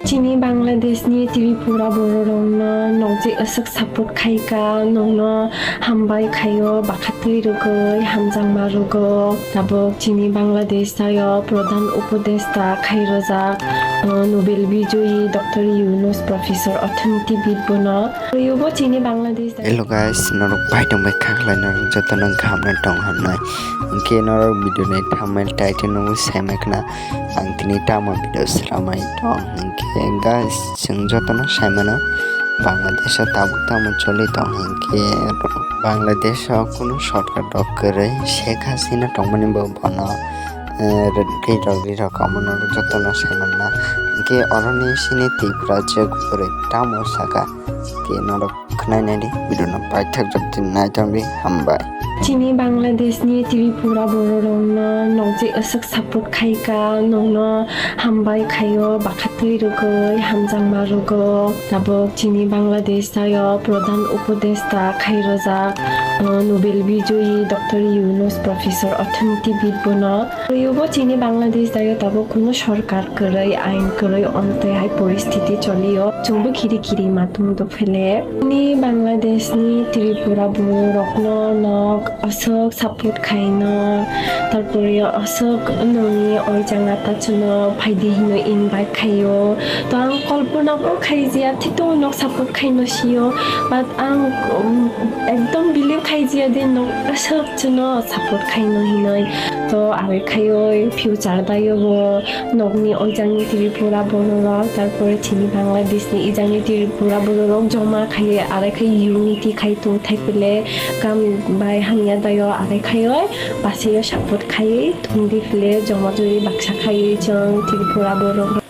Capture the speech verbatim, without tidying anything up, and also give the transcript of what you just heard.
Chini Bangladeshni Tripura bororokno nokjwi aswk support khaika, nokno hambai khaio, bakhatwi rwgwi, hamjakma rwgo. Tabuk chini Bangladesh tayo Pradhan Upodeshta khairojak, uh, Nobel Bijoyi Doctor Yunus Professor Orthonikti bid bono. Twibo chini Bangladesh tayo. Hello guys, norok bai tong bai kha khlai norok jotono kaham no tong hamnai. Hwnkhe norok video ni thumbnail title no sai mai khna. Ang tini tamo video sramai tong hinkhe guys, chwng jotono saimano Bangladesh o tabuk tamo choli tong hinkhe Bangladesh o kunu shortcut rok kwrwi Sheikh Hasina tongmani bo bono, eh, ri rok ri rok omono jotono saimanna hinkhe oroni sini Tripura je kwrwi tamo saka khe norok khwnai naidi video no paithak jok din nai tongdi hambai. Chini Bangladesh ni Tripura bororokno nokjwi aswk support khaika, nokno hambai khaio, bakhatwi rwgwi, hamjakma rwgo. Tabuk chini Bangladesh tayo Pradhan Upodeshta khairojak, uh, Nobel Bijoyi Doctor Yunus Professor Orthonikti bid bono. Twibo chini Bangladesh tayo tabuk kunu sorkar kwrwi, ain kwrwi, onotwi hai poristiti cholio. Chwngbo khiri khiri matung do phele. Ni Bangladesh ni Tripura bororokno nok aswk support khaino, tarpore aswk nokni oijang ata chwngno phaidi hino invite khaio. To ang kolpona bo khaijaya, thito nok support khaino sio, but ang, um, ekdom believe khaijaya de nok aswk chwngno support khaino hinoi. To arai khaioi future dayo bo nokni oijangni Tripura bororok, tarpore chini Bangladesh ni ijangni Tripura bororok joma khaioi, arai khai unity khai tong thai pile kam bai hamya dayo arai khaioi, pasaio support khaioi tongdi pile joma jori baksa khaioi chwng Tripura borok.